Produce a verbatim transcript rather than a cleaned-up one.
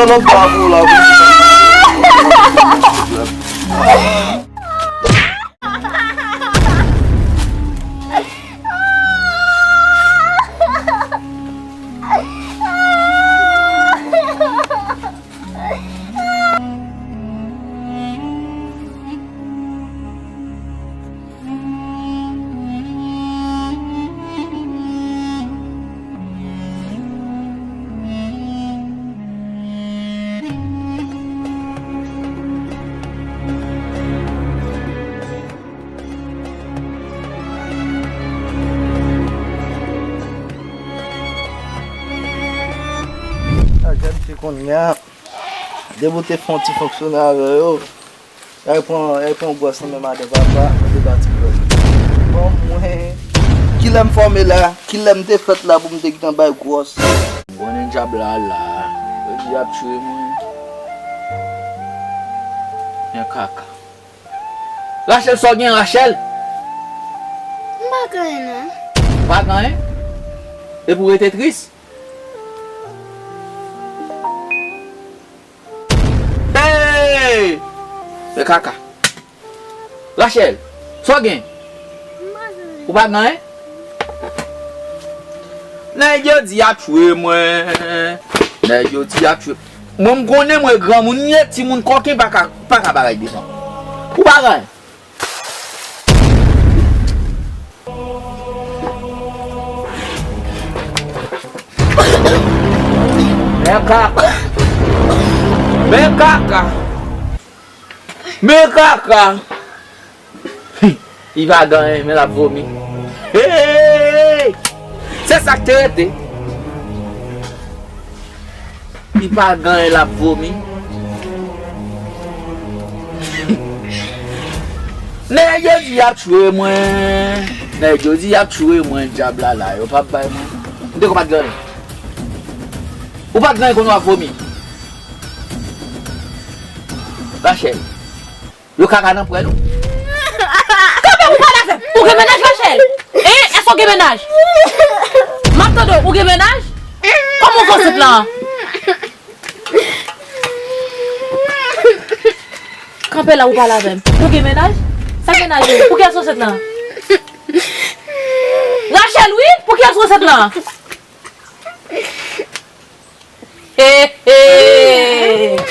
Nan pa pou la. A, jan m te konn ya, depi w te fè yon ti fonksyone avè yo, y al pran, y al pran gwòs nan men madan papa, mwen te pati pran. Bon, mwen, kilè m fòme la, kilè m te fèt la pou m te gentan bay gwòs? Konnen dyab la la, yo di y ap tiye mwen. Men kaka. Rachel, sa w gen, Rachel? M pa gen anyen, non. Ou pa gen anyen? Epi w rete tris? Hey! Men kaka. Rachel, sa w gen? M pa gen anyen. Ou pa gen anyen? Nèg yo di y ap tchwe mwen. Nèg yo di y ap tchwe. Mwen, m konnen mwen granmoun ye, timoun kòken pa ka, pa ka bagay devan. Ou pa gen anyen. Men kaka. Men kaka. Men kaka. Li pa gen anyen, men l ap vomi. Hey! Se sa k te rete. Li pa gen anyen, l ap vomi. Nèg yo di y ap tchwe mwen. Nèg yo di y ap tchwe mwen, dyab la la, yo p ap bay mwen. M te konn pa t gen anyen. Ou pa t gen anyen kounye w ap vomi. Rachel. Yo kaka nan pwèl ou. Kanpe pou pale avè m. Ou gen mennaj, Rachel? Hein? Èske ou gen mennaj? M ap tande w, ou gen mennaj? Kòman w fè w sot la? Kanpe la, ou pale avè m. Ou gen mennaj? Sa k mennaj ou? Pou kiyès ou sot la? Rachel, wi, pou kiyès ou sot la? He, he.